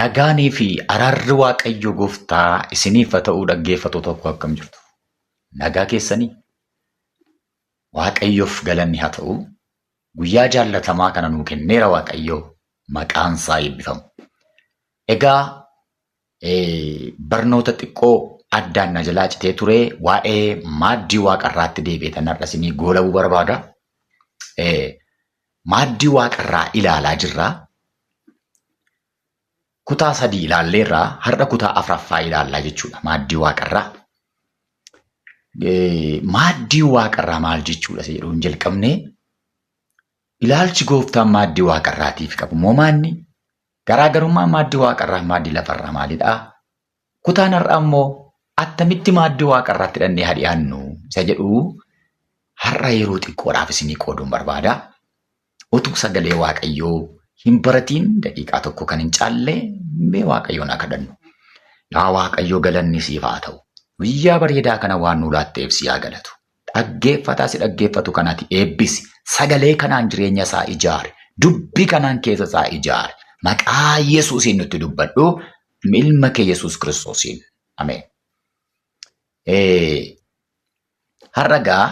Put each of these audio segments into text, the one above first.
Nagaanii fi araarri Waaqayyo gooftaa isiniif haa ta'uu dhaggeeffattoota koo akkam jirtu? Nagaa keessanii? Waaqayyoof galanni haa ta'u. Guyyaa jaallatamaa kana nuu kenneera Waaqayyo maqaan isaa eebbifamu. Egaa barnoota xiqqoo addaan na jalaa citee ture waa'ee maaddii waaqarraatti deebi'ee har'a isinii goolabuu barbaada. Maaddii waaqarraa ilaalaa jirra. Kutaa sadii ilaalleerra har'a kutaa afraffaa ilaallaa jechuudha. Maaddii waaqarraa. Maaddii waaqarraa maal jechuudha isa jedhuun jalqabnee ilaalchi gooftaan maaddii waaqarraatiif qabu moo maanni? Garaagarummaan maaddii waaqarraa fi maaddii lafarraa maalidha? Kutaan har'aa immoo attamitti maaddii waaqarraatti hidhannee haa dhiyaannu isa jedhu har'a yeroo xiqqoodhaaf isinii qooduun barbaada. Utuu sagalee Waaqayyoo hin baratiin daqiiqaa tokko kan hin caalle mee Waaqayyoon haa kadhannu. Yaa Waaqayyo galanni siif haa ta'u. Guyyaa bareedaa kana waan nuu laatteef si haa galatu. Dhaggeeffataa si dhaggeeffatu kanati eebbisi. Sagalee kanaan jireenya isaa ijaari. Dubbii kanaan keessa isaa ijaari. Maqaa Yesuusiin nutti dubbadhu. Ilma kee Yesuus Kiristoosiin. Ameen. Har'a gaa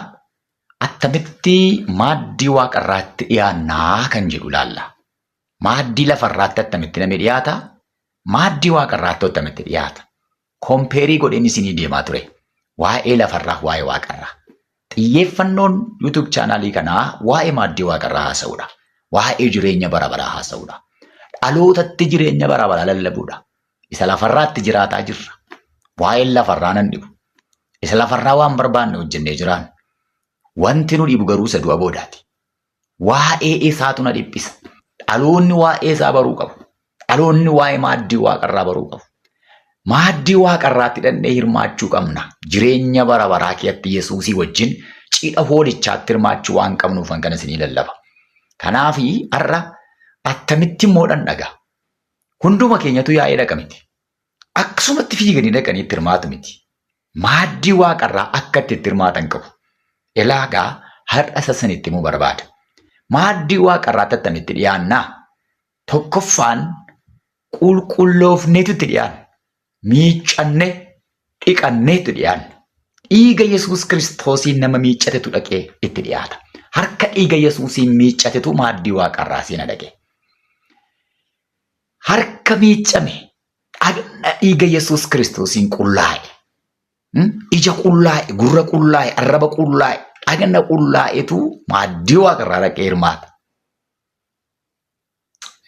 attamitti maaddii waaqarraatti dhiyaannaa kan jedhu ilaalla. Maaddii lafarraatti attamitti namni dhiyaata? Maaddii waaqarraatti attamitti dhiyaata? Kompeerii godheen isinii deemaa ture. Waa'ee lafarraa, waa'ee waaqarraa. Xiyyeeffannoon YouTube chaanaalii kanaa waa'ee maaddii waaqarraa haasa'uudha. Waa'ee jireenya bara baraa haasa'uudha. Dhalootatti jireenya bara baraa lallabuudha. Isa lafarraatti jiraataa jirra. Waa'een lafarraa nan dhibu. Isa lafarraa waan barbaanne hojjennee jiraan. Wanti nu dhibu garuu isa du'a boodaati. Waa'ee isaatu na dhiphisa. Dhaloonni waa'ee isaa baruu qabu. Dhaloonni waa'ee maaddii waaqarraa baruu qabu. Maaddii waaqarraatti dhannee hirmaachuu qabna. Jireenya bara baraa keessatti Yesuusii wajjin cidha hoolichaatti hirmaachuu waan qabnuufan kana isinii lallaba. Kanaaf har'a attamitti immoo dhandhaga. Hunduma keenyatu yaa'ee dhaqa miti. Akkasumatti fiiganii dhaqanii itti hirmaatu miti. Maaddii waaqarraa akka itti itti hirmaatan qabu. Elaagaa har'a isa sanitti himuu barbaada. Maaddii waaqarraatti attamitti dhiyaannaa? Tokkoffaan qulqulloofneetu itti dhiyaanna. Miiccanne dhiqanneetu dhiyaanna. Dhiiga Yesuus Kiristoosiin nama miiccatetu dhaqee itti dhiyaata. Harka dhiiga Yesuusiin miiccatetu maaddii waaqarraa seena dhaqee. Harka miiccame dhagna dhiiga Yesuus Kiristoosiin qullaa'e. Ija qullaa'e, gurra qullaa'e, arraba qullaa'e, dhagna qullaa'etu maaddii waaqarraa dhaqee hirmaata.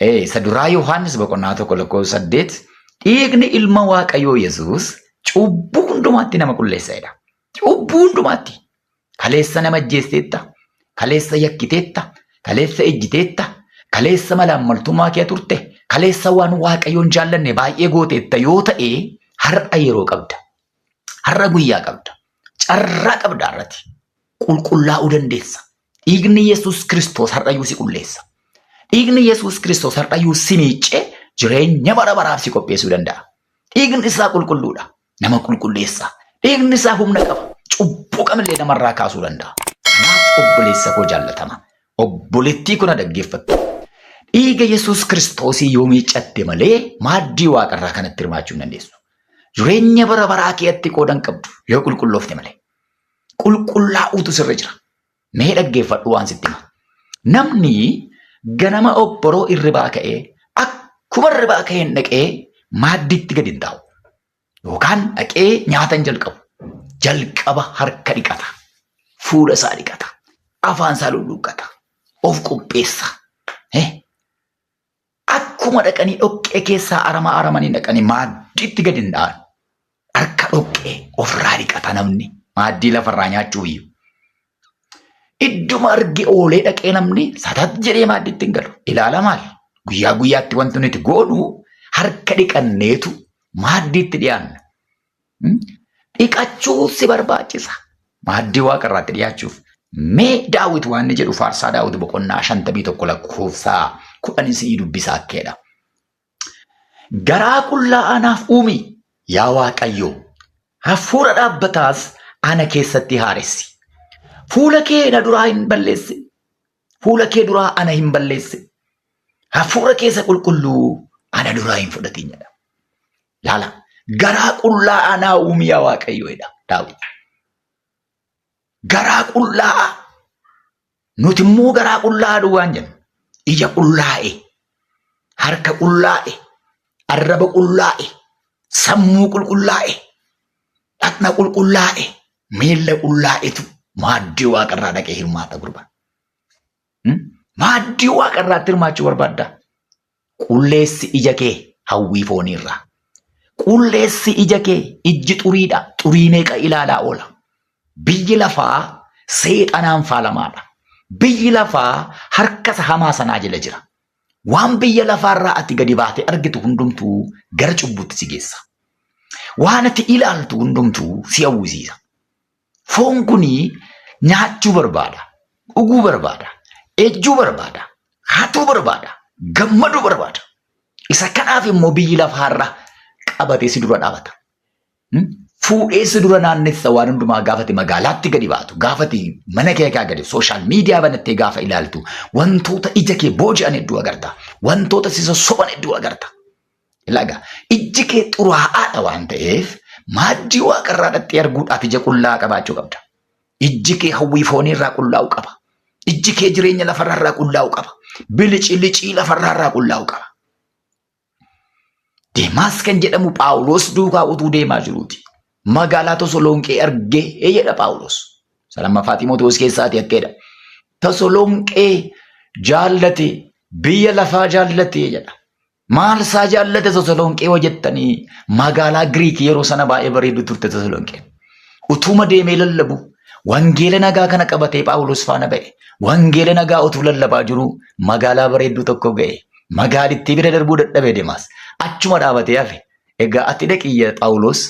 Isa duraa Yohaannis boqonnaa 1 lakkoofsa 8 dhiigni ilma Waaqayyoo Yesuus cubbuu hundumaatti nama qulleessa jedha. Cubbuu hundumaatti. Kaleessa nama ajjeesteetta, kaleessa yakkiteetta, kaleessa ejjiteetta, kaleessa malaammaltummaa kee turte, kaleessa waan Waaqayyoon jaallanne baay'ee gooteetta yoo ta'e har'a yeroo qabda. Har'a guyyaa qabda. Carraa qabda har'ati. Qulqullaa'uu dandeessa. Dhiigni Yesuus Kiristoos har'ayyuu si qulleessa. Dhiigni Yesuus Kiristoos har'ayyuu si miiccee jireenya bara baraaf si qopheessuu danda'a. Dhiigni isaa qulqulluudha. Nama qulqulleessa. Dhiigni isaa humna qaba. Cubbuu kamillee namarraa kaasuu danda'a. Kanaaf obboleessa koo jaallatama. Obboleettii kun dhaggeeffattu. Dhiiga Yesuus Kiristoosii yoo miiccatte malee maaddii waaqarraa kanatti hirmaachuu hin dandeessu. Jireenya bara baraa keetti qooda hin qabdu yoo qulqulloofte malee. Qulqullaa'uutu sirra jira. Mee dhaggeeffadhu waan sitti hima. Namni ganama obboroo irribaa ka'ee akkuma irribaa ka'een dhaqee maaddiitti gadi hin taa'u. Yookaan dhaqee nyaata hin jalqabu. Jalqaba harka dhiqata. Fuula isaa dhiqata. Afaan isaa lulluuqqata. Of qopheessa. Akkuma dhaqanii dhoqqee keessaa aramaa aramanii dhaqanii maaddiitti gadi hin dha'an. Harka dhoqqee ofirraa dhiqata namni maaddii lafarraa nyaachuu iyyuu. Idduma arge oolee dhaqee namni satat jedhee maaddiitti hin galu. Ilaala maal? Guyyaa guyyaatti wanti nuti goonu harka dhiqanneetu maaddiitti dhiyaanna. Dhiqachuu si barbaachisa. Maaddii waaqarraatti dhiyaachuuf. Mee Daawit waan inni jedhu faarsaa Daawit boqonnaa 51 lakkoofsa 10 si'ii dubbisaa akkeedha. Garaa qullaa anaaf uumi yaa Waaqayyo, hafuura dhaabbataas ana keessatti haaressi. Fuula kee na duraa hin balleessin. Fuula kee duraa ana hin balleessin. Hafuura keessa qulqulluu Ana duraa hin fudhatin jedha. Laala garaa qullaa'aa naa uumi yaa Waaqayyo jedha Daawit. Garaa qullaa'aa. Nuti immoo garaa qullaa'aa duwwaan jenna. Ija qullaa'e, harka qullaa'e, arraba qullaa'e, sammuu qulqullaa'e, dhaqna qulqullaa'e, miilla qullaa'etu maaddii waaqarraa dhaqee hirmaata gurbaa. Maaddii waaqarraatti hirmaachuu barbaaddaa? Qulleessi ija kee hawwii fooniirraa. Qulleessi ija kee ijji xuriidha. Xurii meeqa ilaalaa oola. Biyyi lafaa seexanaan faalamaadha. Biyyi lafaa harka isa hamaa sanaa jala jira. Waan biyya lafaarraa ati gadi baatee argitu hundumtuu gara cubbuutti si geessa. Waan ati ilaaltu hundumtuu si hawwisiisa. Foon kuni nyaachuu barbaada, dhuguu barbaada, ejjuu barbaada, hatuu barbaada, gammaduu barbaada. Isa kanaaf immoo biyyi lafaarra qabatee si dura dhaabata. Fuudhee si dura naannessa waan hundumaa gaafati magaalaatti gadi baatu, gaafati mana kee kaa gadi sooshaal miidiyaa banattee gaafa ilaaltu wantoota ija kee booji'an hedduu agarta. Wantoota si sossoban hedduu agarta. Ilaga ijji kee xuraa'aadha waan ta'eef maaddii waaqarraa dhaqxee arguudhaaf ija qullaa qabaachuu qabda. Ijji kee hawwii fooniirraa qullaa'uu qaba. Ijji kee jireenya lafarraarraa qullaa'uu qaba. Bilici licii lafarraarraa qullaa'uu qaba. Deemaas kan jedhamu Phaawulos duukaa utuu deemaa jiruuti. Magaalaa Tosoloonqee argee jedha Phaawulos. Isa lammaffaa Ximotewos keessaati akka jedha. Tosoloonqee jaallate biyya lafaa jaallate jedha. Maal isaa jaallate Tosolonqee hoo jettanii magaalaa Giriik yeroo sana baay'ee bareedu turte Tosolonqeen. Utuuma deemee lallabu wangeela nagaa kana qabatee Phaawulos faana ba'e. Wangeela nagaa utuu lallabaa jiru magaalaa bareedduu tokko ga'e. Magaalittii bira darbuu dadhabe Demaas. Achuma dhaabatee hafe. Egaa ati dhaqi Phaawulos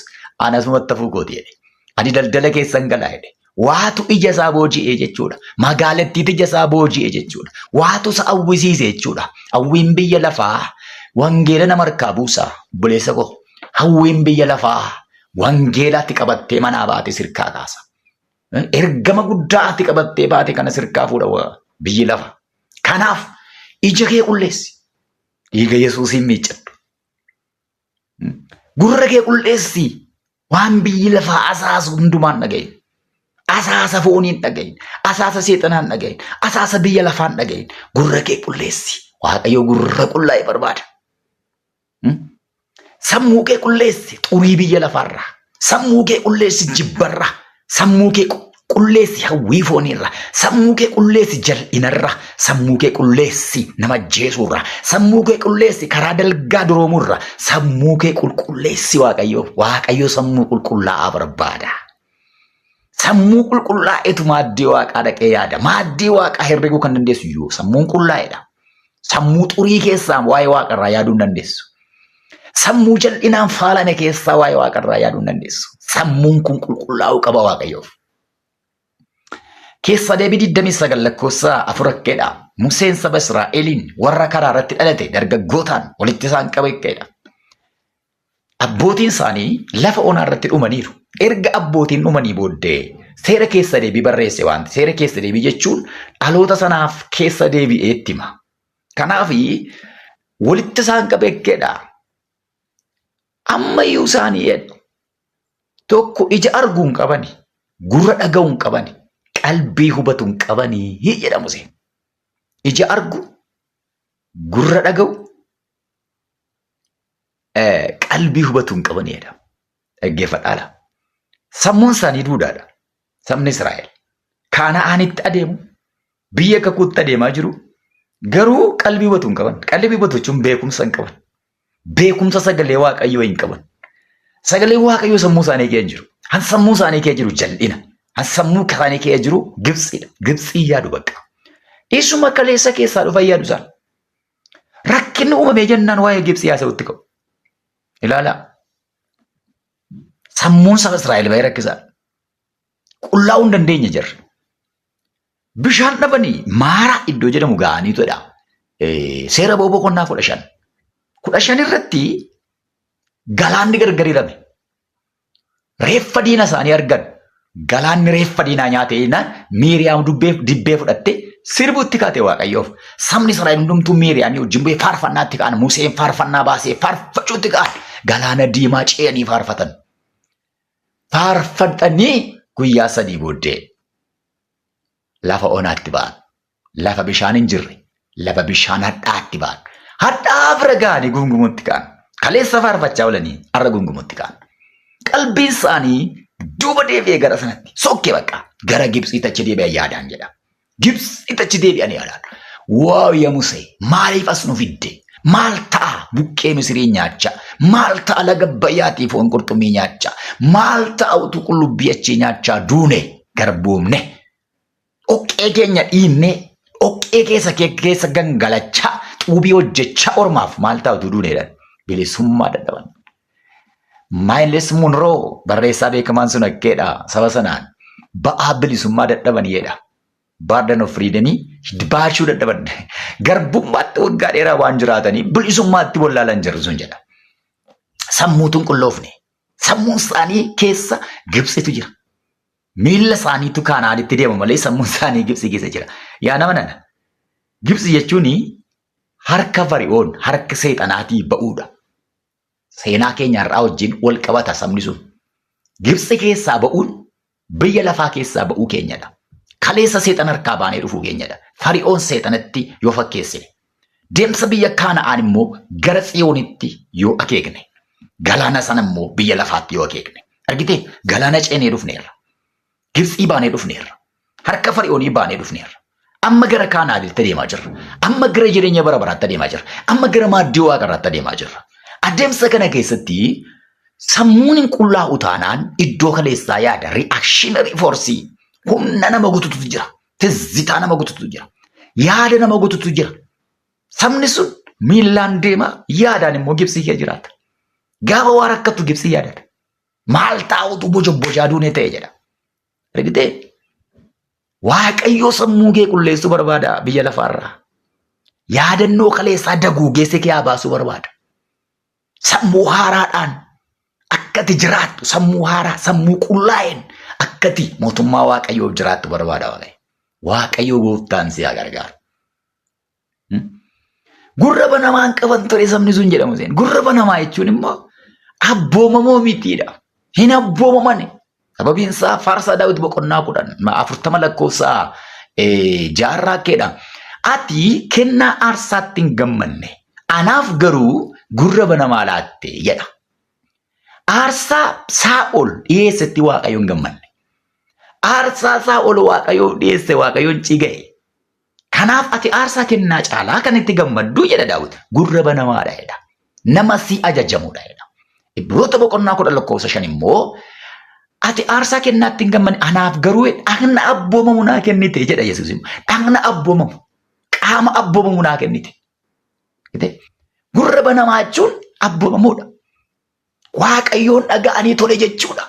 ani asumatti hafuu kooti jedhe. Ani daldala keessan galaa jedhe. Waatu ija isaa booji'e jechuudha. Magaalattiitu ija isaa booji'e jechuudha. Waatu isa hawwisiise jechuudha. Hawwiin biyya lafaa wangeela nama harkaa buusa. Obboleessa koo hawwiin biyya lafaa wangeela ati qabattee manaa baate sirkaa kaasa. Ergama guddaa ati qabattee baate kana sirkaa fuudha biyyi lafa. Kanaaf ija kee qulleessi. Dhiiga Yesuusiin miiccadhu. Gurra kee qulleessi. Waan biyyi lafaa asaasu hundumaan dhagahin. Asaasa fooniin dhagahin. Asaasa seexanaan dhagahin. Asaasa biyya lafaan dhagahin. Gurra kee qulleessi. Waaqayyo gurra qullaa'e barbaada. Sammuu kee qulleessi xurii biyya lafaarraa. Sammuu kee qulleessi jibbarraa. Sammuu kee qulleessi hawwii fooniirra. Sammuu kee qulleessi jal'inarra. Sammuu kee qulleessi nama ajjeesuurra. Sammuu kee qulleessi karaa dalgaa duroomuurra. Sammuu kee qulqulleessi Waaqayyo. Waaqayyo sammuu qulqullaa'aa barbaada. Sammuu qulqullaa'etu maaddii waaqaa dhaqee yaada. Maaddii waaqaa herreguu kan dandeessu yoo sammuun qullaa'edha. Sammuu xurii keessaa waa'ee waaqarraa yaaduu hin dandeessu. Sammuu jal'inaan faalame keessaa waa'ee waaqarraa yaaduu hin dandeessu. Sammuun kun qulqullaa'uu qaba Waaqayyoof. Keessa deebii 29 lakkoofsa 4 akkeedha. Museen saba Israa'eliin warra karaa irratti dhalate dargaggootaan walitti isaan qabe akkeedha. Abbootiin isaanii lafa onaa irratti dhumaniiru. Erga abbootiin dhumanii booddee seera keessa deebii barreesse waanti. Seera keessa deebii jechuun dhaloota sanaaf keessa deebi'ee itti hima. Kanaaf walitti isaan qabeekkeedha. Ammayyuu isaanii jedhu tokko ija arguu hin qabani, gurra dhaga'uu hin qabani, qalbii hubatu hin qabani jedha Museen. Ija argu, gurra dhaga'u, qalbii hubatu hin qabani jedha. Dhaggeeffadhaala. Sammuun isaanii duudaadha. Sabni Israa'el. Kaana'aanitti adeemu, biyya kakuutti adeemaa jiru, garuu qalbii hubatu hin qaban. Qalbii hubatu jechuun beekumsa hin qaban. Beekumsa sagalee Waaqayyoo hin qaban. Sagalee Waaqayyoo sammuu isaanii keessa hin jiru. Han sammuu isaanii keessa jiru jal'ina. Han sammuu isaanii keessa jiru Gibxiidha. Gibxii yaadu bakka. Isuma kaleessa keessaa dhufan yaadu isaan. Rakkinni uumamee jennaan waa'ee Gibxii haasa'utti ka'u. Ilaalaa. Sammuun saba Israa'el baay'ee rakkisaadha. Qullaa'uu hin dandeenye jarri. Bishaan dhabanii maaraa iddoo jedhamu ga'aniitudha. Seera ba'uu boqonnaa 15. 15 irratti galaanni gargar hirame. Reeffa diina isaanii argan. Galaanni reeffa diinaa nyaate jennaan Miiriyaam dibbee fudhatte Sirbuutti kaate Waaqayyoof. Sabni Israa'el hundumtuu Miiriyaamii wajjin bu'ee faarfannaatti ka'an. Museen faarfannaa baasee faarfachuutti ka'an. Galaana diimaa ce'anii faarfatan. Faarfatanii guyyaa 3 booddee lafa onaatti ba'an. Lafa bishaan hin jirre, lafa bishaan hadhaatti ba'an. Hadhaa bira ga'anii gungumutti ka'an. Kaleessa faarfachaa oolanii har'a gungumutti ka'an. Qalbiin isaanii duuba deebi'ee gara sanatti sokkee bakka gara Gibxiitti achi deebi'an yaadaan jedha. Gibxiitti achi deebi'an yaadaan. Waaw ya Musee maaliif as nu fidde? Maal ta'a buqqee Misirii nyaachaa? Maal ta'a laga Abbayyaatii foon qurxummii nyaachaa? Maal ta'a utuu qullubbii achii nyaachaa duune garboomne? Dhoqqee keenya dhiibnee dhoqqee keessa keessa gangalachaa xuubii hojjechaa ormaaf maal ta'a utuu duune jedhan bilisummaa dadhaban. Maayiles Munroo barreessaa beekamaan sun akkeedha saba sanaan ba'aa bilisummaa dadhaban jedha. Burden of freedom baachuu dadhaban. Garbummaatti waggaa dheeraa waan jiraatanii bilisummaatti wallaalan jiru sun jedha. Sammuutu hin qulloofne. Sammuun isaanii keessa Gibxitu jira. Miilla isaaniitu Kaanaanitti deema malee sammuun isaanii Gibxi keessa jira. Yaa nama nana. Gibxi jechuun harka Fari'oon, harka seexanaatii ba'uudha. Seenaa keenya har'aa wajjin wal qabata sabni sun. Gibxi keessaa ba'uun biyya lafaa keessaa ba'uu keenyadha. Kaleessa seexan harkaa baanee dhufuu keenyadha. Fari'oon seexanatti yoo fakkeessine. Deemsa biyya Kaana'aan immoo gara Tsiyoonitti yoo akeekne. Galaana sana immoo biyya lafaatti yoo akeekne. Argitee galaana ceenee dhufneerra. Gibxii baanee dhufneerra. Harka Fari'oonii baanee dhufneerra. Amma gara Kaanaanitti adeemaa jirra. Amma gara jireenya bara baraatti adeemaa jirra. Amma gara maaddii waaqarraatti adeemaa jirra. Adeemsa kana keessatti sammuun hin qullaa'u taanaan iddoo kaleessaa yaada reactionary force humna nama gututu jira. Tizzitaa nama gututu jira. Yaada nama gututu jira. Sabni sun miillaan deema yaadaan immoo Gibxii keessa jiraata. Gaafa waa rakkatu Gibxii yaadata. Maal taa'utu boca bocaa duunee ta'e jedha. Argitee? Waaqayyoo sammuu kee qulleessuu barbaada biyya lafaarraa. Yaadannoo kaleessaa daguugee si kee baasuu barbaada. Sammuu haaraadhaan akkati jiraattu sammuu haaraa sammuu qullaa'een akkati mootummaa Waaqayyoof jiraattu barbaada Waaqayyo. Waaqayyo gooftaan si haa gargaaru. Gurra banamaan qaban ture sabni sun jedhamu seen. Gurra banamaa jechuun immoo abboomamoo mitiidha. Hin abboomamani. Sababiin isaa faarsaa Daawit boqonnaa 10 40 lakkoofsa jaarraa keedha. Ati kennaa aarsaatti hin gammanne. Anaaf garuu gurra banamaa laatte jedha. Aarsaa Saa'ol dhiyeessetti Waaqayyo hin gammanne. Aarsaa Saa'ol Waaqayyoof dhiyeesse Waaqayyoon ciga'e. Kanaaf ati aarsaa kennaa caalaa kan itti gammaddu jedha Daawit. Gurra banamaadha jedha. Nama si ajajamudha jedha. Ibroota boqonnaa 10 lakkoofsa 5 immoo ati aarsaa kennaatti hin gammanne anaaf garuu dhagna abboomamu naa kennite jedha Yesuus immoo. Dhagna abboomamu qaama abboomamu naa kennite. Gurra banamaa jechuun abboomamuudha. Waaqayyoon dhaga'anii tole jechuudha.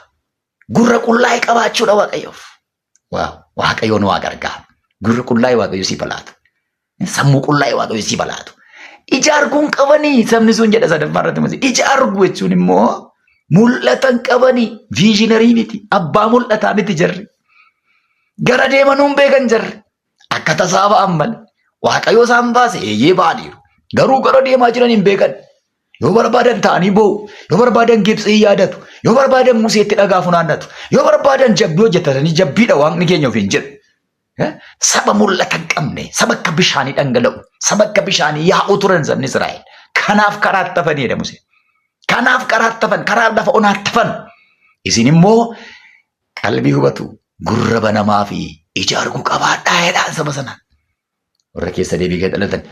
Gurra qullaa'e qabaachuudha Waaqayyoof. Waaw, Waaqayyoon waa gargaara. Gurra qullaa'e Waaqayyo siif laatu. Sammuu qullaa'e Waaqayyo siif laatu. Ija arguun qabanii sabni sun jedha sadaffaa irratti immoo ija argu jechuun immoo mul'ata hin qabanii viizhinarii miti abbaa mul'ataa miti jarri. Gara deemanuu hin beekan jarri. Akka tasaa ba'an malee. Waaqayyo isaan baase eeyyee ba'aniiru. Garuu gara deemaa jiran hin beekan. Yoo barbaadan ta'anii boo'u. Yoo barbaadan Gibxii yaadatu. Yoo barbaadan Museetti dhagaa funaannatu. Yoo barbaadan jabbii hojjetatanii jabbiidha waaqni keenya ofiin jedhu. Saba mul'ata hin qabne, saba akka bishaanii dhangala'u, saba akka bishaanii yaa'u turan sabni Israa'el. Kanaaf karaatti hafan jedha Museen. Kanaaf karaatti hafan, karaa lafa onaatti hafan. Isin immoo qalbii hubatu, gurra banamaa fi ija arguu qabaadhaa jedhaan saba sanaan. Warra keessa deebii gad dhalatan.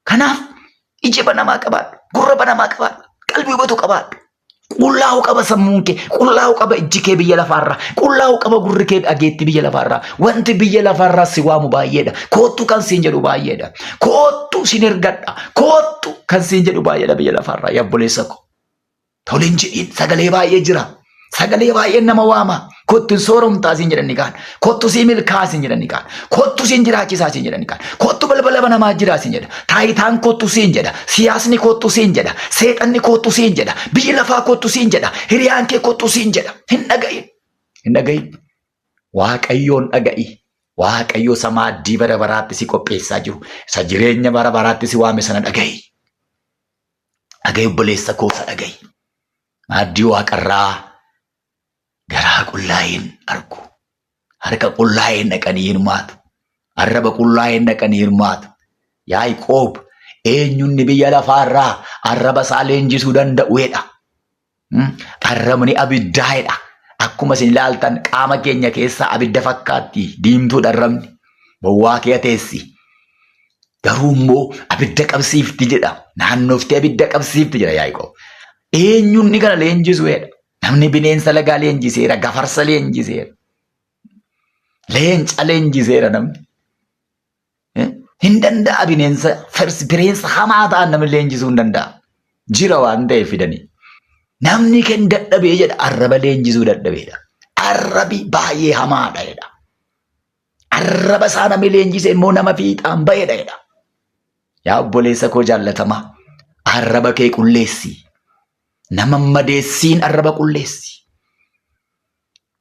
Kanaaf ija banamaa qabaadhu, gurra banamaa qabaadhu, qalbii hubatu qabaadhu. Qullaa'uu qaba sammuun kee, qullaa'uu qaba ijji kee biyya lafaarraa, qullaa'uu qaba gurri kee dhageetti biyya lafaarraa. Wanti biyya lafaarraa si waamu baay'eedha. Koottu kan siin jedhu baay'eedha. Koottu sin ergadha. Koottu kan siin jedhu baay'eedha biyya lafaarraa. Yaa obboleessa koo. Tole hin jedhiin sagalee baay'ee jira. Sagalee baay'een nama waama. Kottu hin sooromtaa siin jedhan ni kaan. Kottu sii milkaa siin jedhan ni kaan. Kottu siin jiraachisaa siin jedhan ni kaan. Kottu balbala banamaa jiraa siin jedha. Taayitaan kottu siin jedha. Siyaasni kottu siin jedha. Seexanni kottu siin jedha. Biyyi lafaa kottu siin jedha. Hiriyaan kee kottu siin jedha. Hin dhaga'iin. Hin dhaga'iin. Waaqayyoon dhaga'i. Waaqayyo isa maaddii bara baraatti si qopheessaa jiru, isa jireenya bara baraatti si waame sana dhaga'i. Dhaga'i obboleessa koo isa dhaga'i. Maaddii waaqarraa garaa qullaa'een argu. Harka qullaa'een dhaqanii hirmaatu. Arraba qullaa'een dhaqanii hirmaatu. Yaaqoob eenyunni biyya lafaarraa arraba isaa leenjisuu danda'u jedha. Arrabni abiddaa jedha. Akkuma isin ilaaltan qaama keenya keessaa abidda fakkaatti diimtuudha arrabni. Bowwaa kee teessi. Garuu immoo abidda qabsiifti jedha. Naannoftee abidda qabsiifti jedha Yaaqoob. Eenyunni kana leenjisu jedha. Namni bineensa lagaa leenjiseera, gafarsa leenjiseera. Leenca leenjiseera namni. Hin danda'a bineensa bineensa hamaa ta'an namni leenjisuu hin danda'a. Jira waan ta'eef fidanii. Namni kan dadhabee jedha arraba leenjisuu dadhabeedha. Arrabi baay'ee hamaadha jedha. Arraba isaa namni leenjise immoo nama fiixaan ba'edha jedha. Yaa obboleessa koo jaallatamaa arraba kee qulleessi. Nama madeessiin arraba qulleessi.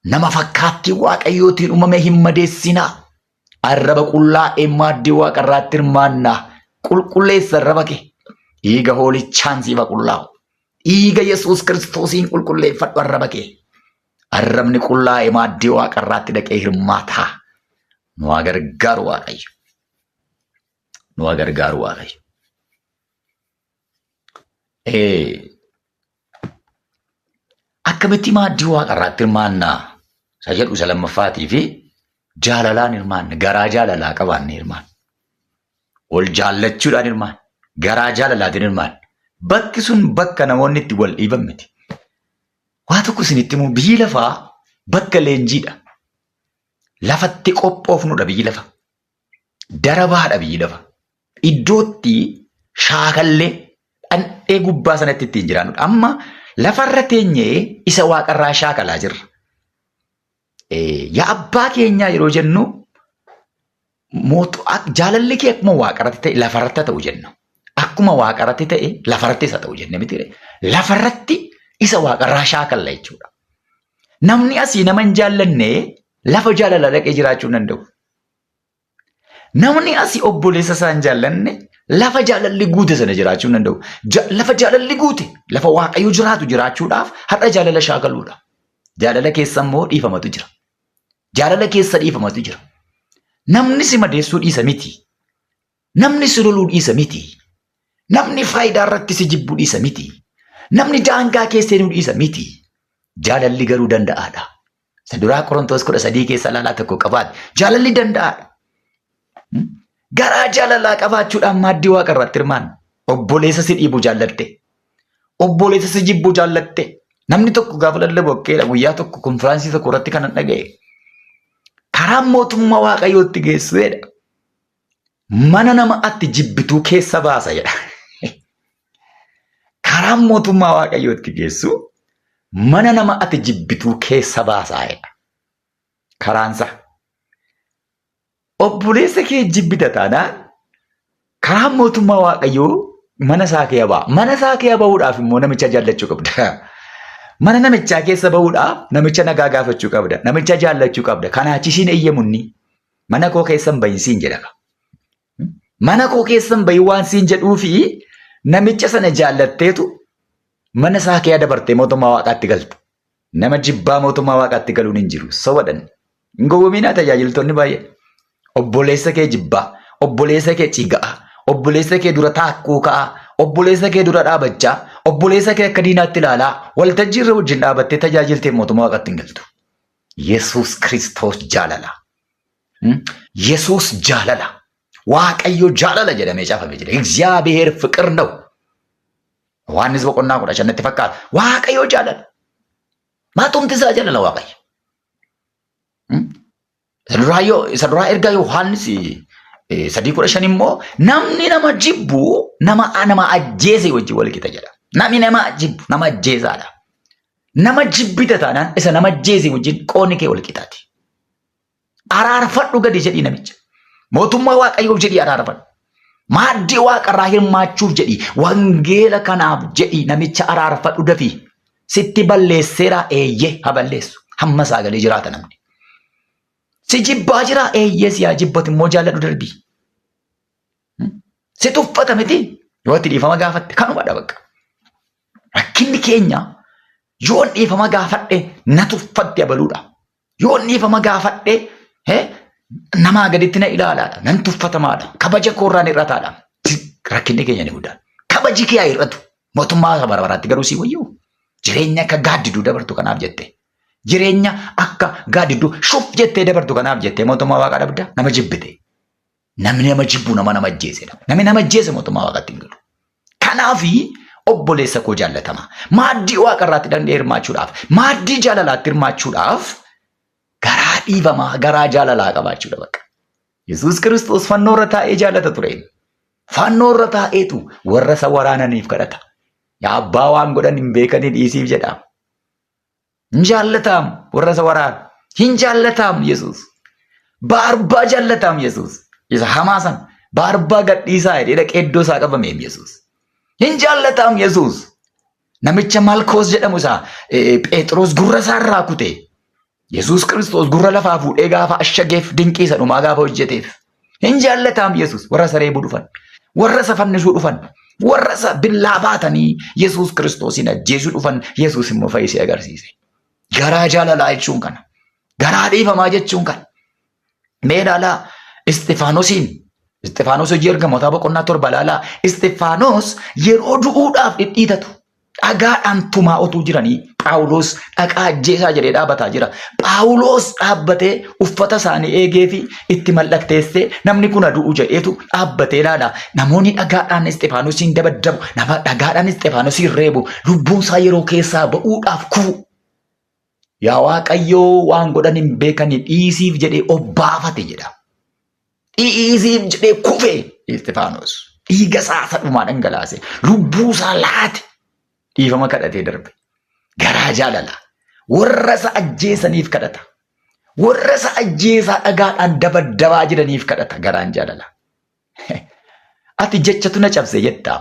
Nama fakkaattii waaqayyootiin uumame hin madeessinaa. Arraba qullaa'een maaddii waaqarraatti hirmaannaa. Qulqulleessa arraba kee. Dhiiga hoolichaan siif haa qullaa'u. Dhiiga Yesuus Kiristoosiin qulqulleeffadhu arraba kee. Arrabni qullaa'e maaddii waaqarraatti dhaqee hirmaataa. Nu haa gargaaru Waaqayyo. Nu haa gargaaru Waaqayyo. Akkamitti maaddii waaqarraatti hirmaannaa? Isa jedhu isa lammaffaatii fi jaalalaan hirmaanna. Garaa jaalalaa qabaannee hirmaanna. Wal jaallachuudhaan hirmaanna. Garaa jaalalaatiin hirmaanna. Bakki sun bakka namoonni itti wal dhiiban miti. Waa tokko isinitti himu biyyi lafaa bakka leenjiidha. Lafatti qophoofnudha biyyi lafa. Darabaadha biyyi lafa. Iddootti shaakallee dhandhee gubbaa sanatti ittiin jiraannudha. Amma lafarra teenyee isa waaqarraa shaakalaa jirra. Yaa abbaa keenyaa yeroo jennu jaalalli kee akkuma waaqarratti ta'e lafarratti haa ta'u jenna. Akkuma waaqarratti ta'e lafarratti isa ta'u jenne miti. Lafarratti isa waaqarraa shaakalla jechuudha. Namni asii nama hin jaallanne lafa jaalala dhaqee jiraachuu hin danda'u. Namni asii obboleessa isaa hin jaallanne lafa jaalalli guute sana jiraachuu hin danda'u. Lafa jaalalli guute, lafa Waaqayyo jiraatu jiraachuudhaaf har'a jaalala shaakaluudha. Jaalala keessa immoo dhiifamatu jira. Jaalala keessa dhiifamatu jira. Namni si madeessuu dhiisa miti. Namni si loluu dhiisa miti. Namni faayidaa irratti si jibbuu dhiisa miti. Namni daangaa keessa seenuu dhiisa miti. Jaalalli garuu danda'aadha. Isa duraa Qorontoos 13 keessa ilaalaa tokko qabaate. Jaalalli danda'aadha. Garaa jaalalaa qabaachuudhaan maaddii waaqa irratti hirmaanna. Obboleessa si dhiibu jaallatte. Obboleessa si jibbu jaallatte. Namni tokko gaafa lallabu akkeedha. Guyyaa tokko konfiraansii tokko irratti kanan dhaga'e. Karaan mootummaa waaqayyootti geessu jedha. Mana nama atti jibbituu keessa baasa jedha. Karaan mootummaa waaqayyootti geessu mana nama ati jibbituu keessa baasaa jedha. Karaansa. Obboleessa kee jibbita taanaan karaan mootummaa waaqayyoo mana isaa kee ba'a. Mana isaa kee ba'uudhaaf immoo namicha jaallachuu qabda. Mana namichaa keessa ba'uudhaaf namicha nagaa gaafachuu qabda. Namicha jaallachuu qabda. Kanaa achi siin eeyyamunni. Mana koo keessa hin bahin siin jedha. Mana koo keessa hin bahin waan siin jedhuu fi namicha sana jaallatteetu mana isaa kee dabartee mootummaa waaqaatti galta. Nama jibbaa mootummaa waaqaatti galuun hin jiru. Sobadhan. Hin gowwominaa tajaajiltoonni baay'een. Obboleessa kee jibbaa, obboleessa kee ciga'a, obboleessa kee dura taakkuu ka'a, obboleessa kee dura dhaabachaa, obboleessa kee akka diinaatti ilaalaa, waltajjii irra wajjin dhaabattee tajaajiltee mootummaa waaqaatti hin galtu. Yesuus Kiristoos jaalala. Yesuus jaalala. Waaqayyo jaalala jedhamee caafamee jira. እግዚአብሔር ፍቅር ነው። Yohaannis boqonnaa 15 natti fakkaata. Waaqayyo jaalala. Maatumti isaa jaalala Waaqayyo. Isa duraa ergaa Yohaannis 3:15 immoo namni nama jibbu nama nama ajjeese wajjin wal qixa jedha. Namni nama jibbu nama ajjeesaadha. Nama jibbita taanaan isa nama ajjeese wajjin qoonni kee wal qixaati. Araarfadhu gadi jedhii namicha. Mootummaa Waaqayyoof jedhii araarfadhu. Maaddii waaqarraa hirmaachuuf jedhii wangeela kanaaf jedhii namicha araarfadhu dafii. Sitti balleesseera eeyyee haa balleessu. Hamma sagalee jiraata namni. Si jibbaa jira eeyyee si haa jibbatu immoo jaalladhu darbii. Si tuffata miti yoo ati dhiifama gaafatte kanumadha bakka. Rakkinni keenya yoon dhiifama gaafadhe na tuffatti abaluudha. Yoon dhiifama gaafadhe namaa gaditti na ilaalaadha. Nan tuffatamaadha. Kabaja koorraan hir'ataadha. Rakkinni keenya ni guddaan. Kabaji kee haa hir'atu. Mootummaa isa bara baraatti garuu sii wayyuu. Jireenya akka gaaddiduu dabartu kanaaf jette. Jireenya akka gaaddidduu shuf jettee dabartu kanaaf jettee mootummaa waaqaa dhabda nama jibbite. Namni nama jibbu nama nama ajjeesedha. Namni nama ajjeese mootummaa waaqaatti hin galu. Kanaafi obboleessa koo jaallatamaa maaddii waaqarraatti danda'ee hirmaachuudhaaf maaddii jaalalaatti hirmaachuudhaaf garaa dhiifamaa garaa jaalalaa qabaachuudha bakka. Yesuus Kiristoos fannoo irra taa'ee jaalata ture. Fannoo irra taa'eetu warra isa waraananiif kadhata. Yaa abbaa waan godhan hin beekanii dhiisiif jedha. Hin jaallataam warra isa waraanu. Hin jaallataam Yesuus. Baarbaa jaallataam Yesuus. Isa hamaa sana baarbaa gadhiisaa jedhee dhaqee iddoo isaa qabameem Yesuus. Hin jaallataam Yesuus. Namicha Malkoos jedhamu isaa Phexros gurra isaa irraa kute. Yesuus Kiristoos gurra lafaa fuudhee gaafa ashageef dinqii isa dhumaa gaafa hojjeteef. Hin jaallataam Yesuus warra isa reebuu dhufan, warra isa fannisuu dhufan, warra isa billaa baatanii Yesuus Kiristoosiin ajjeesuu dhufan Yesuus immoo fayyisee agarsiise. Garaa jaalalaa jechuun kana. Garaa dhiifamaa jechuun kana. Mee ilaalaa Isxifaanosiin Isxifaanos hojii ergamootaa boqonnaa 7 ilaalaa. Isxifaanos yeroo du'uudhaaf dhidhiitatu dhagaadhaan tumaa otuu jiranii Phaawulos dhaqaa ajjeesaa jedhee dhaabataa jira. Phaawulos dhaabbatee uffata isaanii eegee fi itti mallatteessee namni kun du'u jedheetu dhaabbatee ilaala. Namoonni dhagaadhaan Isxifaanosiin dabaddabu, nama dhagaadhaan Isxifaanosiin reebu, lubbuun isaa yeroo keessaa ba'uudhaaf kufu. Yaa Waaqayyoo waan godhan hin beekani dhiisiif jedhee obbaafate jedha. Dhiisiif jedhee kufe Isxifaanos. Dhiiga isaa isa dhumaa dhangalaase. Lubbuu isaa laate. Dhiifama kadhatee darbe. Garaa jaalala. Warra isa ajjeesaniif kadhata. Warra isa ajjeesaa dhagaadhaan dabaddabaa jiraniif kadhata garaan jaalala. Ati jechatu na cabse jettaa.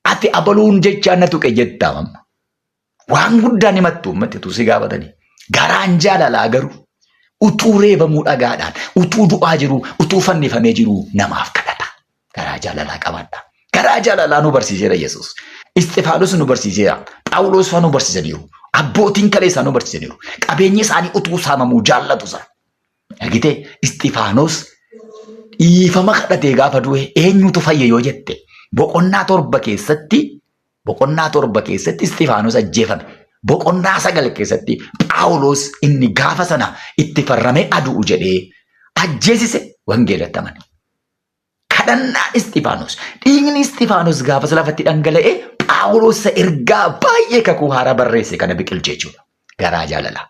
Ati abaluun jechaa na tuqe jettaa mamma. Waan guddaan himattu ummatti utuu si gaafatanii. Garaan jaalalaa garuu utuu reebamuu dhagaadhaan, utuu du'aa jiruu, utuu fannifamee jiruu namaaf kadhata. Garaa jaalalaa qabaadha. Garaa jaalalaa nu barsiiseera Yesuus. Isxifaanos nu barsiiseera. Phaawulos faa nu barsiisaniiru. Abbootiin kaleessaa nu barsiisaniiru. Qabeenyi isaanii utuu saamamuu jaallatu isaan. Argitee Isxifaanos dhiifama kadhatee gaafa du'e eenyutu fayye yoo jette boqonnaa 7 keessatti Boqonnaa 7 keessatti Isxifaanos ajjeefame. Boqonnaa 9 keessatti Phaawulos inni gaafa sana itti farramee adu'u jedhee ajjeesise wangeelatti amane. Kadhannaan Isxifaanos, dhiigni Isxifaanos gaafas lafatti dhangala'e Phaawulos isa ergaa baay'ee kakuu haaraa barreesse kana biqilche jechuudha. Garaa jaalalaa.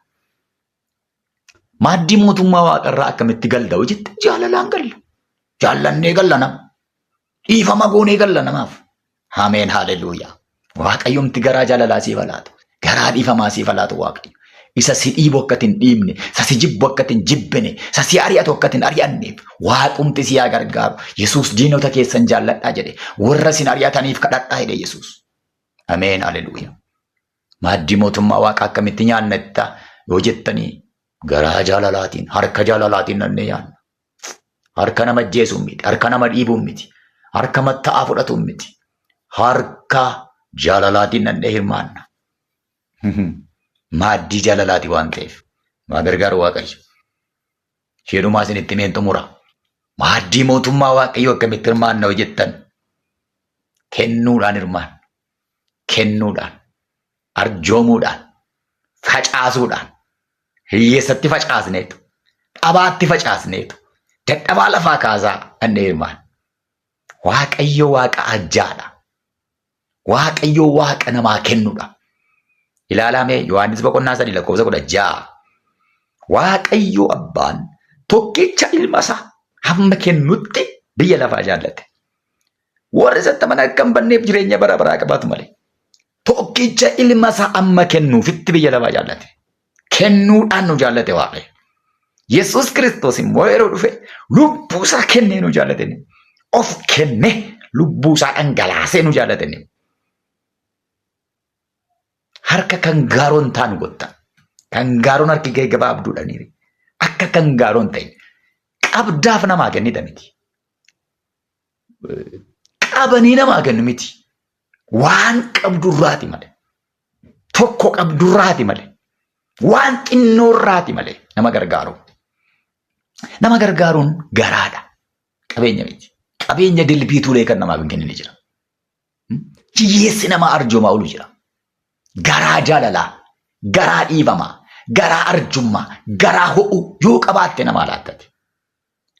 Maaddii mootummaa waaqarraa akkamitti galla yoo jette jaalalaan galla. Jaallannee galla nama. Dhiifama goonee galla namaaf. Ameen haaleluyyaa. Waaqayyomti garaa jaalalaa siif haa laatu. Garaa dhiifamaa siif haa laatu Waaqayyo. Isa si dhiibu akka hin dhiibne, isa si jibbu akka hin jibbine, isa si ari'atu akka hin ari'anneef Waaqumti si haa gargaaru. Yesuus diinota keessan jaalladhaa jedhe. Warra isin ari'ataniif kadhadhaa jedhe Yesuus. Ameen haaleluyyaa. Maaddii mootummaa waaqaa akkamitti nyaanna jetta yoo jettanii garaa jaalalaatiin harka jaalalaatiin nannee nyaanna. Harka nama ajjeesuun miti, harka nama dhiibuun miti, harka matta'aa fudhatuun miti. Harka jaalalaatiin nannee hirmaanna. Maaddii jaalalaati waan ta'eef. Maa gargaaru Waaqayyo. Isheedhumaa isinitti himeen xumura. Maaddii mootummaa Waaqayyoo akkamitti hirmaanna yoo jettan kennuudhaan hirmaanna. Kennuudhaan, arjoomuudhaan, facaasuudhaan, hiyyeessatti facaasneetu, dhabaatti facaasneetu, dadhabaa lafaa kaasaa dhannee hirmaanna. Waaqayyo Waaqa arjaadha. Waaqayyo Waaqa namaa kennudha. Ilaalaa mee Yohaannis boqonnaa 3 lakkoofsa 16. Waaqayyo abbaan tokkicha ilma isaa hamma kennutti biyya lafaa jaallate. Warri isatti amanan akka hin badneef jireenya bara baraa qabaatu malee. Tokkicha ilma isaa amma kennuufitti biyya lafaa jaallate. Kennuudhaan nu jaallate Waaqayyo. Yesuus Kiristoos immoo yeroo dhufe lubbuu isaa kennee nu jaallate. Of kennee lubbuu isaa dhangalaasee nu jaallate. Harka kan gaaroon taanu gotta. Kan gaaroon harki gahee gabaabduudhaaniiri. Akka kan gaaroo hin ta'in. Qabdaaf namaa kennita miti. Qabanii namaa kennu miti. Waan qabdurraati malee. Tokko qabdurraati malee. Waan xinnoorraati malee nama gargaaru. Nama gargaaruun garaadha. Qabeenya miti. Qabeenya dilbii tuulee kan namaaf hin kennine jira. Hiyyeessi nama arjoomaa oolu jira. Garaa jaalalaa, garaa dhiifamaa, garaa arjummaa, garaa ho'u yoo qabaatte namaa laattate.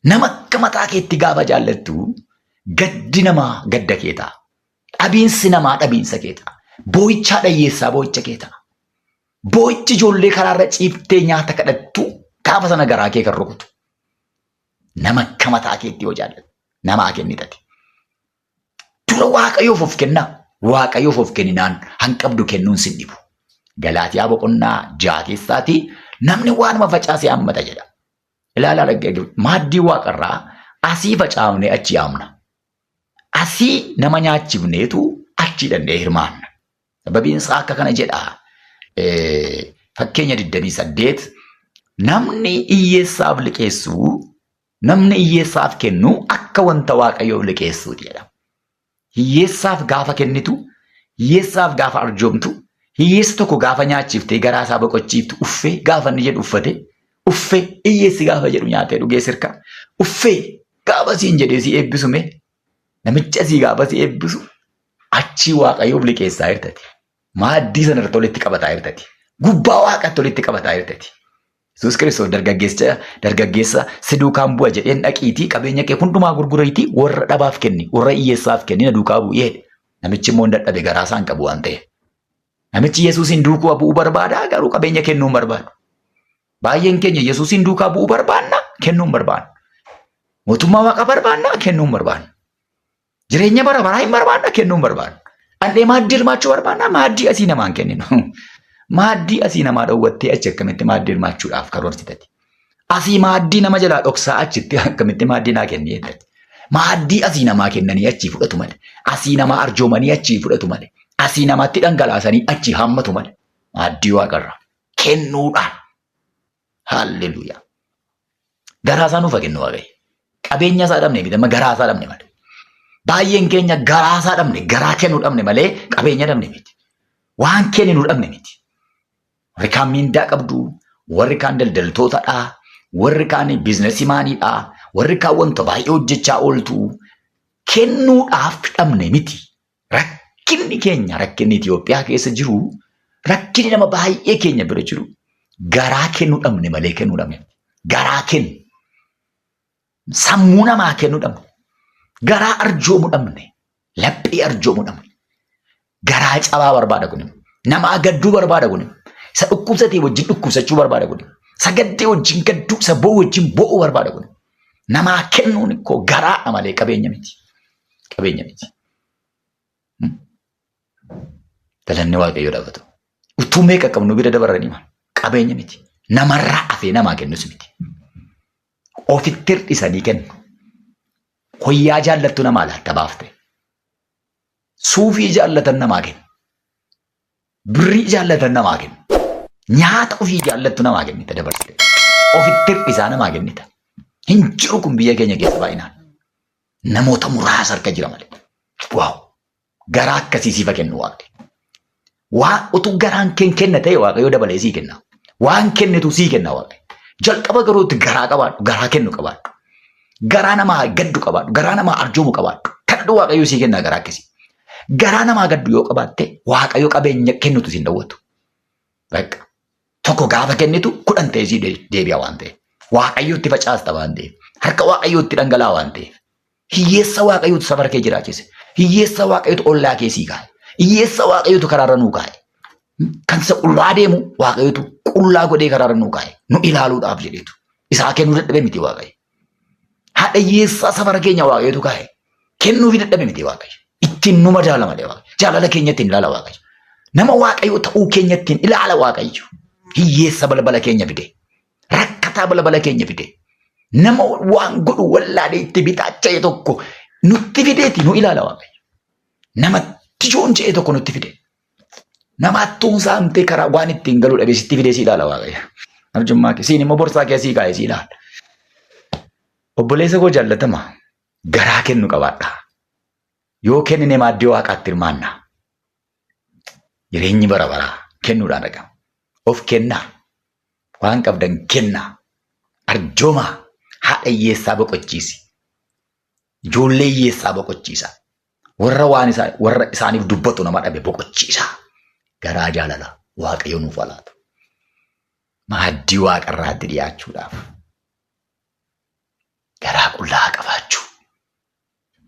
Nama akka mataa keetti gaafa jaallattu gaddi namaa gadda kee ta'a. Dhabiinsi namaa dhabiinsa kee ta'a. Boo'ichaa dhayyeessaa boo'icha kee ta'a. Boo'ichi ijoollee karaarra ciiftee nyaata kadhattu gaafa sana garaa kee kan rukutu. Nama akka mataa keetti yoo jaallattu namaa kennitati. Dura Waaqayyoof of kennaa. Waaqayyoof of kenninaan hanqabdu kennuun sin dhibu. Galaatiyaa boqonnaa 6 keessaatii namni waanuma facaase hammata jedha. Ilaalaa dhaggeeffadhu. Maaddii waaqarraa asii facaafnee achi haamna. Asii nama nyaachifneetu achii dhannee hirmaanna. Sababiin isaa akka kana jedha. Fakkeenya 28 namni hiyyeessaaf liqeessu namni hiyyeessaaf kennu akka wanta Waaqayyoof liqeessuuti jedha. Hiyyeessaaf gaafa kennitu, hiyyeessaaf gaafa arjoomtu, hiyyeessa tokko gaafa nyaachiftee garaa isaa boqochiiftu uffee gaafa inni jedhu uffate, uffee hiyyeessi gaafa jedhu nyaatee dhugee sirka, uffee gaafa siin jedhee si eebbisume namicha sii gaafa si eebbisu achii Waaqayyoof liqeessaa jirtati. Maaddii sana irratti walitti qabataa jirtati. Gubbaa waaqatti walitti qabataa jirtati. Yesuus Kiristoos dargaggeessa dargaggeessa si duukaan bu'a jedheen dhaqiitii qabeenya kee hundumaa gurguriitii warra dhabaaf kenni, warra hiyyeessaaf kenni na duukaa bu'i jedhe. Namichi immoo hin dadhabe garaa isaa hin qabu waan ta'eef. Namichi Yesuusiin duukaa bu'uu barbaada garuu qabeenya kennuu hin barbaadu. Baay'een keenya Yesuusiin duukaa bu'uu barbaanna kennuu hin barbaannu. Mootummaa Waaqaa barbaanna kennuu hin barbaannu. Jireenya bara baraa hin barbaanna kennuu hin barbaannu. Dhandhee maaddii hirmaachuu barbaanna maaddii asii namaa hin kenninu. Maaddii asii namaa dhowwattee achi akkamitti maaddii hirmaachuudhaaf karoorsitati. Asii maaddii nama jalaa dhoksaa achitti akkamitti maaddii naa kenni jettati. Maaddii asii namaa kennanii achii fudhatu malee. Asii namaa arjoomanii achii fudhatu malee. Asii namatti dhangalaasanii achii haammatu malee. Maaddii waaqarraa kennuudhaan. Haalleluuyaa. Garaa isaa nuuf haa kennu Waaqayyo. Qabeenya isaa dhabne miti amma garaa isaa dhabne malee. Baay'een keenya garaa isaa dhabne garaa kennuu dhabne malee qabeenya dhabne miti. Waan kenninu dhabne miti. Warri kaan miindaa qabdu, warri kaan daldaltootadha, warri kaan biizinasii maaniidha, warri kaan wanta baay'ee hojjechaa ooltu. Kennuudhaaf dhabne miti. Rakkinni keenya rakkinni Itoophiyaa keessa jiru rakkinni nama baay'ee keenya bira jiru garaa kennuu dhabne malee kennuu dhabne. Garaa kennu. Sammuu namaa kennuu dhabne. Garaa arjoomuu dhabne. Laphee arjoomuu dhabne. Garaa cabaa barbaada kun. Namaa gadduu barbaada kun. Isa dhukkubsatee wajjin dhukkubsachuu barbaada kun. Isa gaddee wajjin gadduu, isa boo'u wajjin boo'uu barbaada kun. Namaa kennuun koo garaadha malee qabeenya miti. Qabeenya miti. Galanni Waaqayyoo dhaabatu. Utuu meeqa qabnu bira dabaranii maal? Qabeenya miti. Namarraa hafee namaa kennus miti. Ofitti hir'isanii kennu. Hoyyaa jaallattu namaa laatta baafte. Suufii jaallatan namaa kennu. Birrii jaallatan namaa kennu. Nyaata ofii jaallattu namaa kennita dabarsite. Ofitti hir'isaa namaa kennita. Hin jiru kun biyya keenya keessa baay'inaan. Namoota muraasa harka jira malee. Waaw! Garaa akkasii siifa kennu waaqni. Waa utuu garaan keen kenna ta'e waaqayyo dabalee sii kenna. Waan kennitu sii kenna waaqayyo. Jalqaba garuu itti garaa qabaadhu, garaa kennu qabaadhu. Garaa namaa gaddu qabaadhu, garaa namaa arjoomu qabaadhu. Kadhadhu waaqayyo sii kenna garaa akkasii. Garaa namaa gaddu yoo qabaatte waaqayyo qabeenya kennutu siin dhowwatu. Bakka tokko gaafa kennitu 10 ta'ee sii deebi'a waan ta'eef. Waaqayyo itti facaasta waan ta'eef. Harka waaqayyo itti dhangala'a waan ta'eef. Hiyyeessa waaqayyootu safara kee jiraachise. Hiyyeessa waaqayyootu ollaa kee sii kaa'e. Hiyyeessa waaqayyootu karaarra nuu kaa'e. Kan isa qullaa deemu waaqayyootu qullaa godhee karaarra nuu kaa'e. Nu ilaaluudhaaf jedheetu. Isaa kennuu dadhabe miti waaqayyo. Haadha hiyyeessaa safara keenya waaqayyootu kaa'e. Kennuufi dadhabe miti waaqayyo. Ittiin nu madaala malee waaqayyo. Jaalala keenya ittiin ilaala waaqayyo. Nama waaqayyoo ta'uu keenya ittiin ilaala waaqayyo. Hiyyeessa balbala keenya fide. Rakkataa balbala keenya fide. Nama waan godhu wallaalee itti bitaacha'e tokko nutti fideeti nu ilaala waaqayyo. Nama tijoon je'e tokko nutti fide. Nama attuun saamtee karaa waan ittiin galu dhabe sitti fidee si ilaala waaqayyo. Arjummaa kee siin immoo borsaa kee sii kaa'ee sii ilaala. Obboleessa koo jaallatama garaa kennu qabaadha. Yoo kennine maaddii waaqaatti hirmaanna. Jireenyi bara baraa kennuudhaan argama. Of kennaa. Waan qabdan kennaa. Arjoomaa. Haadha hiyyeessaa boqochiisi. Ijoollee hiyyeessaa boqochiisa. Warra waan isaa warra isaaniif dubbatu nama dhabe boqochiisa. Garaa jaalala Waaqayyo nuuf haa laatu. Maaddii waaqarraatti dhiyaachuudhaaf garaa qullaa qabaachuu,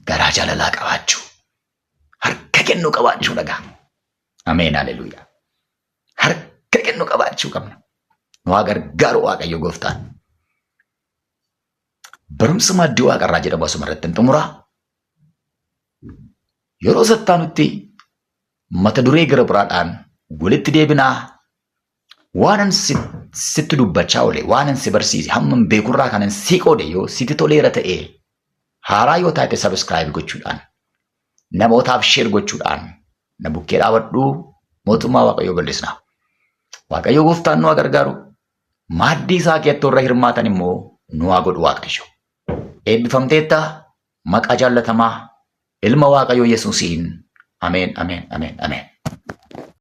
garaa jaalalaa qabaachuu, harka kennuu qabaachuu dhagaa. Ameen haleluuyaa. Harka kennu qabaachuu qabna. Nu haa gargaaru Waaqayyo gooftaan. Barumsa maaddii waaqarraa jedhamu asuma irratti hin xumuraa. Yeroo sattaanutti mata duree gara biraadhaan walitti deebinaa. Waanan sitti dubbachaa oole, waanan si barsiise, hamman beekurraa kanan si qoode yoo sitti toleera ta'e haaraa yoo taate sabiskiraayib gochuudhaan namootaaf sheer gochuudhaan na bukkee dhaabadhu mootummaa Waaqayyoo bal'isna. Waaqayyo gooftaan nu haa gargaaru. Maaddii isaa keessatti warra hirmaatan immoo nu haa godhu Waaqayyo. Eebbifamteetta maqaa jaallatamaa ilma Waaqayyoo Yesuusiin. Ameen, ameen, ameen, ameen.